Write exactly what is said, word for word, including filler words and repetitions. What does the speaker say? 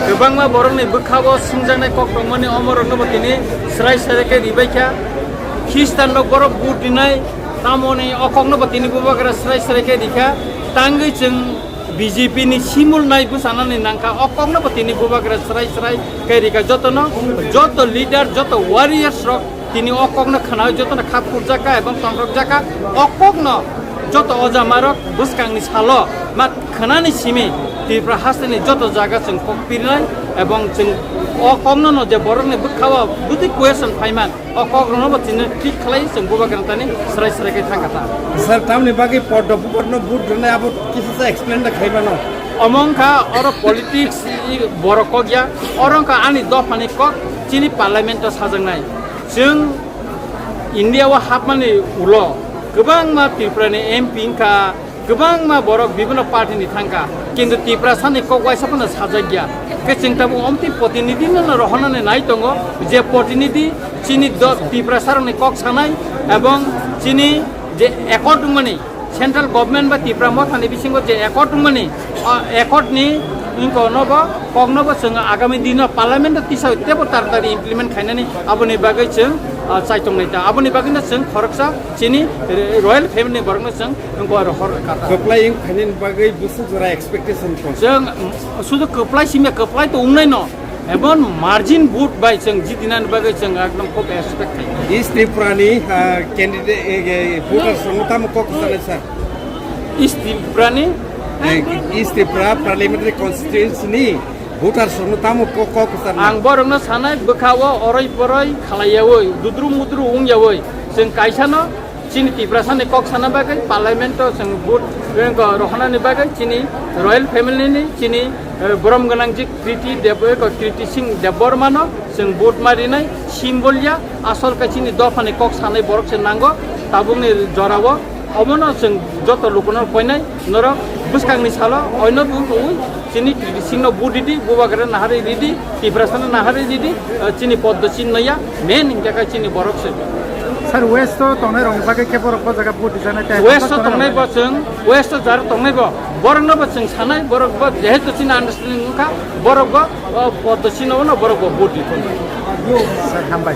Kwbangma borokni bwkhao swngjaknai kok tongmani omorokno bo tini srai srai khe ribai kha. Khristanrok borok vote rinai, tamoni o kokno bo tini bubagra srai srai khe rikha. Tangwi chwng B J P ni simul nai bwchanani nangkha, o kokno bo tini bubagra srai srai khe rikha. Jotono, joto leader, joto warriors rok tini o kokno khwnawi jotono khap kurjakha ebong tongthokjakha. O kokno joto oja marok bwskangni salo ma khwnani simi Tripura hasteni joto jaga chwng kok pirnai ebong chwng o kokno no je borokni bwkhao bwtwi question phaiman, o kokrokno bo chini thik khlai chwng bubagrani thani srai srai khe thangkha ta. Sir, tamni bagwi poddo bubarno vote rwnai abo kisa sa explain da khaimano. Omo wngkha oro politics i borok kok ya, oro wngkha ani dophani kok chini parliament o sajaknai. Chwng India o hapmani ulo kwbangma Tripura ni M P wngkha, kwbangma borok bibhinno party ni thangkha, kintu Tiprasa ni kok waisa phano sajak ya. Khe chwng tabuk omtwi protinidhi no rohornani nai tongo, je protinidhi chini do-, Tiprasa rokni kok sanai ebong chini je accord wngmani, central government ba Tipra Motha ni bisingo je accord wngmani, o accord ni wngkha no bo kok no bo chwng agami dino parliament o tisa tebo taratari implement khainani aboni bagwi chwng, ah, chaitongnai ta. Aboni bagwi no chwng khoroksa chini royal family ni borok no chwng wngkha aro hor kata. Kwplai wng khainani bagwi bwswk jora expectation tong. Chwng, mm, sudu kwplai simya kwplai to wngnai no. Ebon margin vote bai chwng jitinani bagwi chwng ekdom khub expect khai. East Tripura ni, ah, candidate, eh, eh, voters rokno tamo kok kwchanai sir? East Tripura ni? Eh, East Tripura parliamentary constituency ni voters rokno tamo kok, kok kwchanai? Ang borokno sanai bwkha o oroi poroi khalaiyawi, dudru mudru wngyawi chwng kaisano chini Tiprasa ni kok sana bagwi parliament o chwng vote, eh, rohornani bagwi chini royal family ni chini, eh, borom gwnang jik Kriti Deb-, eh, Kriti Singh Debbarma no chwng vote ma rinai symbol ya, asol khe chini dophani kok sanai borok se nango tabukni jorao. Omono chwng joto lukuno koinai norok bwskangni salo oino bo wngwi chini Kriti Singh no vote ridi, bubagra naharwi ridi, Tiprasa no naharwi ridi, eh, chini poddo chinno ya, main hingkha khe chini borok se. Sir, West o tongnai rokni bagwi khe borok bo jaga vote rijaknai tei West o hamjak tongnai tongnai bo chwng, West o jar tongnai bo, borok no bo chwng sanai, borok bo jehetu chini understanding wngkha, borok bo, o, poddo chinno no borok bo vote ri tongnai. Sir, hambai.